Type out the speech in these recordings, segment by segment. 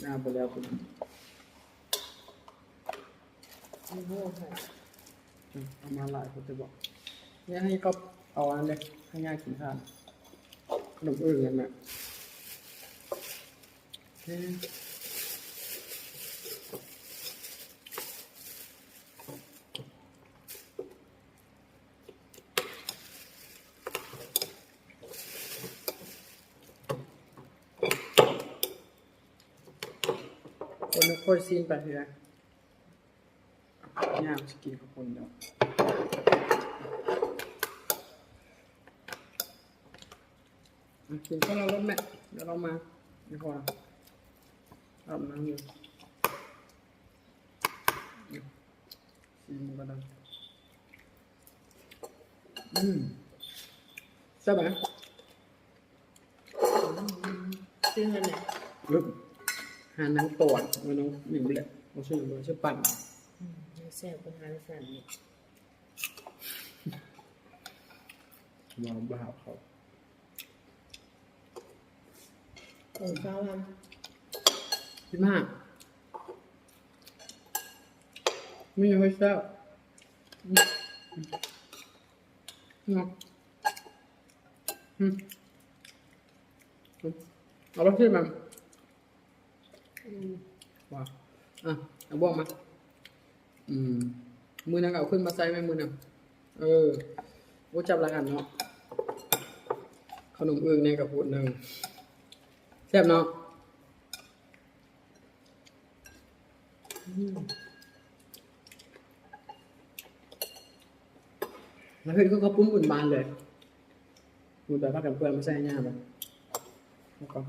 ຫາບໍ່ແລ້ວພຸ້ນ. ອືມ ເອົາມາຫຼາຍໂພດແຕ່ບໍ່ ຢາກໃຫ້ກັອບເອົາອັນນັ້ນເດ້ ໃຫ້ຍ່າກິນທານ ຂະໜົມເອີ່ງນັ້ນນະ. ຄົນຄ່ອຍຊີ້ນໄປເທື່ອ ຍ່າຊິກິນເຂົ້າປຸ້ນແລ້ວ. ອືມ ກິນຄົນລະລົດແມ່ ດຽວເຮົາມາ ດຽວເຮົາອາບນ້ຳຢູ່. ຊີມກ່ອນເດີ. ອືມ ແຊບໄໝ? ອືມ ຊື່ເຮືອນຫຍັງ? ຫານນາງຕອນ ເອີ ນ້ອງໜິງແຫຼະ ບໍ່ຊື່ຫຍັງ ບໍ່ຊື່ປັນ. ອືມ ແຊບກວ່າຮ້ານສັນອີກ. ເວົ້າບາບເຂົາ. ໂອ້ ຊາວພັນ ສິບຫ້າ ມີຫ້ອຍຊາວ. ອືມ ເນາະ ອືມ ເອົາໄປຊິມັນ. ອືມ ວ່າ ອ່ະ ເອົາບ່ວງມາ. ອືມ ມື້ນັ້ນກໍເອົາຂຶ້ນມາໃສ່ແມ່ນມື້ນັ້ນ. ເອີ ໂອ້ ຈັບຫຼາຍອັນເນາະ. ຂະໜົມເອີ່ງແດ່ກໍພູດໜຶ່ງ ແຊບເນາະ. ອືມ ແລ້ວເຮັດຄືເຂົ້າປຸ້ນພື້ນບ້ານເລີຍ. ໝູ່ຕາພາກັນເປືອນມາໃສ່ໃຫ້ຍ່າບໍ? ແລ້ວກໍ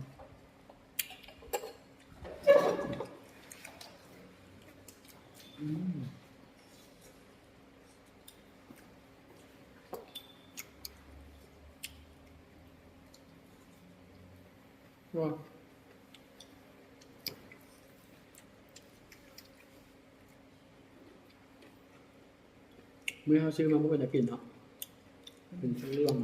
ອືມ ວ່າ ມື້ເຮົາຊື້ມາບໍ່ເປັນຕາກິນເນາະ ເປັນເລື່ອງ.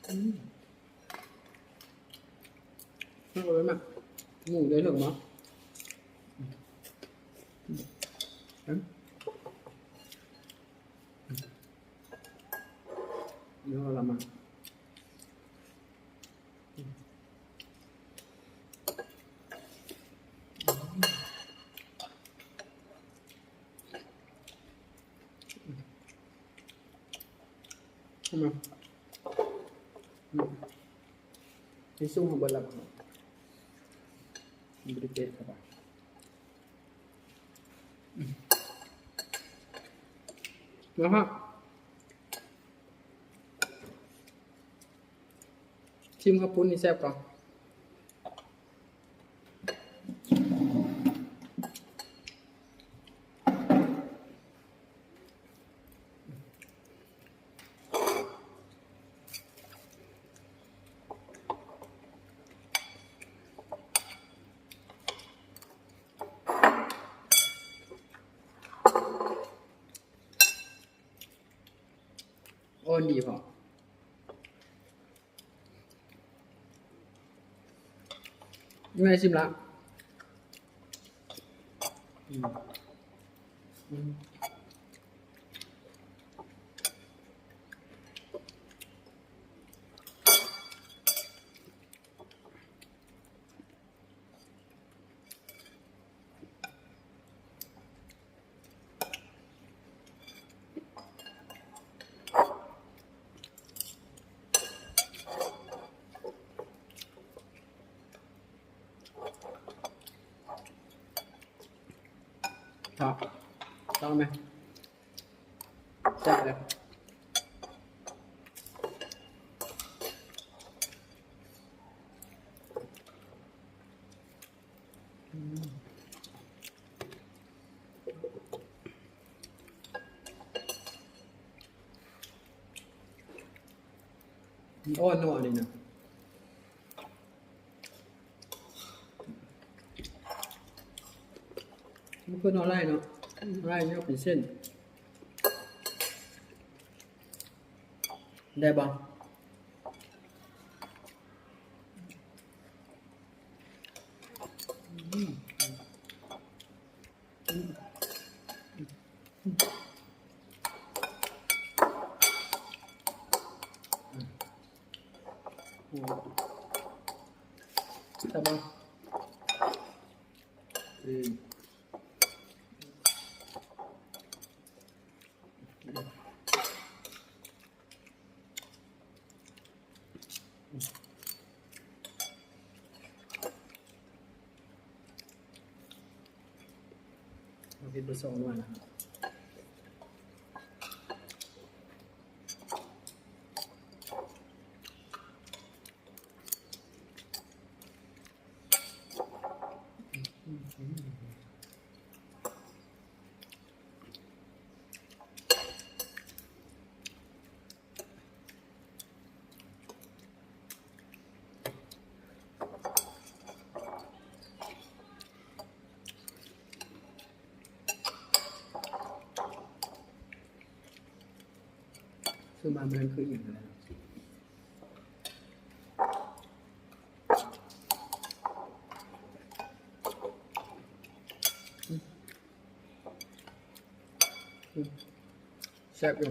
ອືມ ອືມ ເອົາໄວ້ໝາກໝູໄດ້ເຖິງບໍ່? ອືມ ອືມ ນີ້ເຮົາລະມາ. ເຫັນບໍ່? ອືມ ນີ້ຊຸມເຮົາເບິດແລ້ວບໍ່? ບໍ່ໄດ້ເປັດເຂົ້າໄປ. ອືມ ມາຮະ. ຊີມເຂົ້າປຸ້ນນີ້ແຊບກວ່າ. ອ່ອນດີພໍ້. ແມ່ຊິມລະ. ອືມ ອືມ. ຄັບ ຕ້ອງໄໝ? ແຊບເລີຍ. ອືມ ມັນອ່ອນເນາະອັນນີ້ນະ. ມັນຄືເນາະໄລ່ເນາະ ອືມ ໄລ່ເນາະເປັນເສັ້ນ. ໄດ້ບໍ່? ອືມ ອືມ ອືມ ແຊບບໍ່? ອືມ ເຮັດບໍ່ສອງໜ່ວຍນະ. ຊື້ມາມື້ນັ້ນຄືອີ່ຫຍັງນະ? ອືມ ແຊບຢູ່.